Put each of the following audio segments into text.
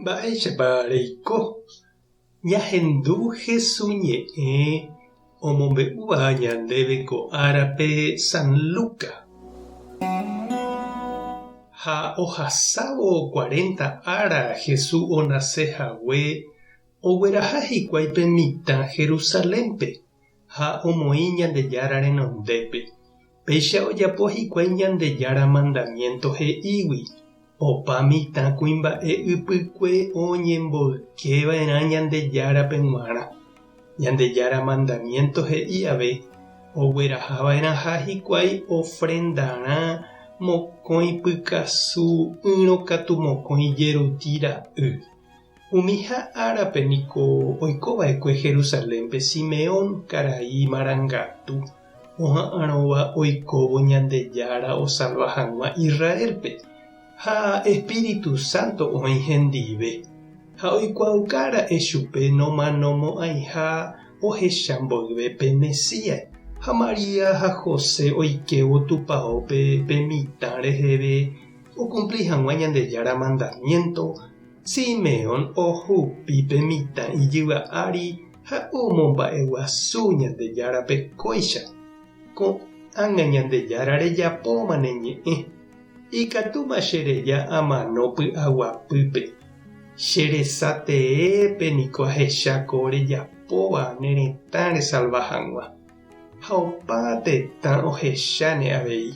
Mba'éichapa reiko? Ñahendu Hesu ñe'ẽ omombe'úva ñandéve ko árape San Luca. Ha ohasávo cuarenta ára Hesu onase hague, ogueraha hikuái pe mitã Jerusalénpe ha omoĩ Ñandejára renondépe. Péicha ojapo hikuái Ñandejára mandamiénto he'ígui, Opa mitã kuimba'e ypykue oñemboyke va'erã Ñandejárape g̃uarã. Ñandejára mandamiénto he'i ave, ogueraha va'erãha hikuái ofrendarã mokõi pykasu ỹrõ katu mokõi jeruti ra'y. Umiha árape niko oiko va'ekue Jerusalénpe Simeón karai marangatu oha'arõva oikóvo Ñandejára osalva hag̃ua Israélpe, ha Espíritu Santo oĩ hendive, ha oikuaauka ra'e chupe nomanomo'ãiha ohecha mboyve pe Mesías. Ha María ha José oikévo tupaópe pe mitã reheve Okumpli hag̃ua Ñandejára mandamiénto, Simeón ohupi pe mitã ijyva ári ha omomba'eguasu Ñandejárape kóicha, Ko'ág̃a Ñandejára rejapóma ne ñe'ẽ, ikatúma che reja amano py'aguapýpe. Che resa teépe niko ahecha ko rejapóva ne retã resalva hag̃ua. Ha opa tetã ohecháne avei.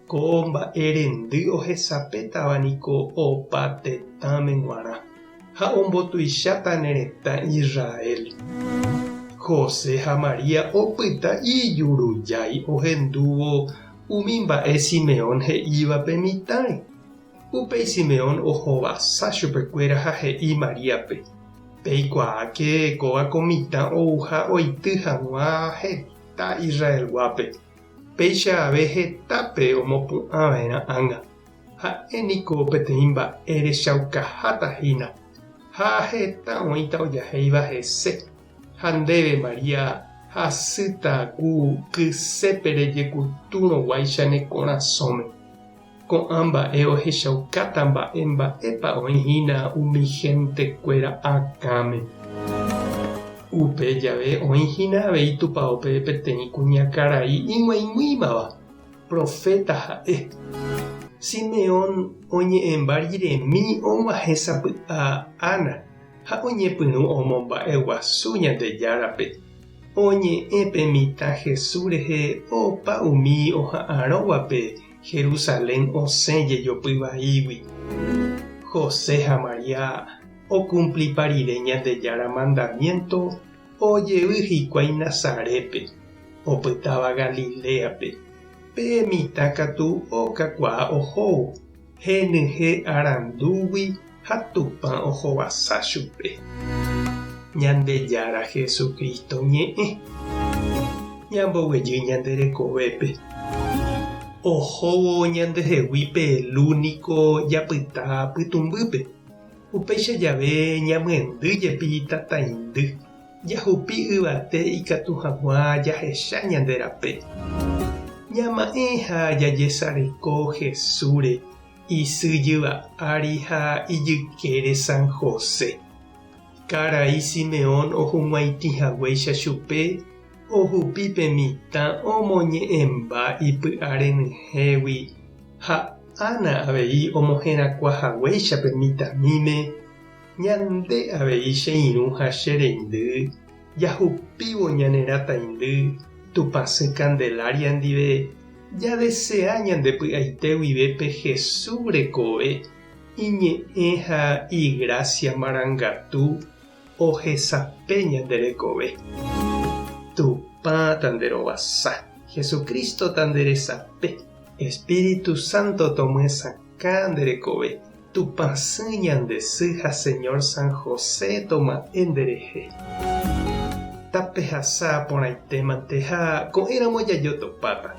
Ko mba'e rendy ohesapétava niko opa tetãme g̃uarã, ha ombotuicháta ne retã Israel. José ha María opyta ijurujái ohendúvo umi mba'e Simeón he'íva pe mitãre. Upéi Simeón ohovasa chupekuéra ha he'i Maríape, Peikuaáke kóva ko mitã ouha oity hag̃ua heta Israelguápe. Péicha ave hetápe omopu'ã va'erã ág̃a. Ha'e niko peteĩ mba'e rechaukaháta hína, ha heta oĩta ojahéiva hese. Ha ndéve, María, hasýta ku kysépe rejekutúrõguáicha ne korasõme. Ko'ã mba'e ohechaukáta mba'e mba'épa oĩ hína umi hentekuéra akãme. Upe jave oĩ hína avei tupaópe peteĩ kuñakarai ig̃uaig̃uímava, proféta ha'e. Simeón oñe'ẽmba riremi og̃uahẽ sapy'a Ana ha oñepyrũ omomba'eguasu Ñandejárape. Oñe'ẽ pe mitã Jesús rehe opa umi oha'arõvape Jerusalén osẽ jejopy vaígui. José ha María okumplipa rire Ñandejára mandamiénto ojevy hikuái Nazarétpe, opytáva Galiléape. Pe mitã katu okakuaa ohóvo, henyhẽ arandúgui ha Tupã ohovasa chupe. Ñandejára Jesucristo ñe'ẽ. Ñamboguejy ñande rekovépe. Ohóvo ñandehegui pe lu niko japyta pytũmbýpe. Upéicha jave ñamyendy jepi tataindy, jahupi yvate ikatu hag̃ua jahecha ñande rape. Ñama'ẽ ha jajesareko Jesúsre Isy jyva ári ha ijykére San José. Karai Simeón ohug̃uaitĩ haguéicha chupe, ohupi pe mitã omoñe'ẽmba ipy'a renyhẽgui ha Ana avei omoherakuã haguéicha pe mitãmíme, ñande avei che irũ ha che reindy, jahupívo ñane rataindy Tupãsy Candelaria ndive, jadesea ñande py'aite guive pe Jesús rekove, iñe'ẽ ha igrásia marangatu ohesape ñande rekove. Tupã tanderovasa, Jesucristo tanderesape, Espíritu Santo tomyesakã nde rekove. Tupãsy ñande sy ha Señor San José toma'ẽ nderehe. Tapehasa porãitémante ha ko'ẽramo jajotopáta.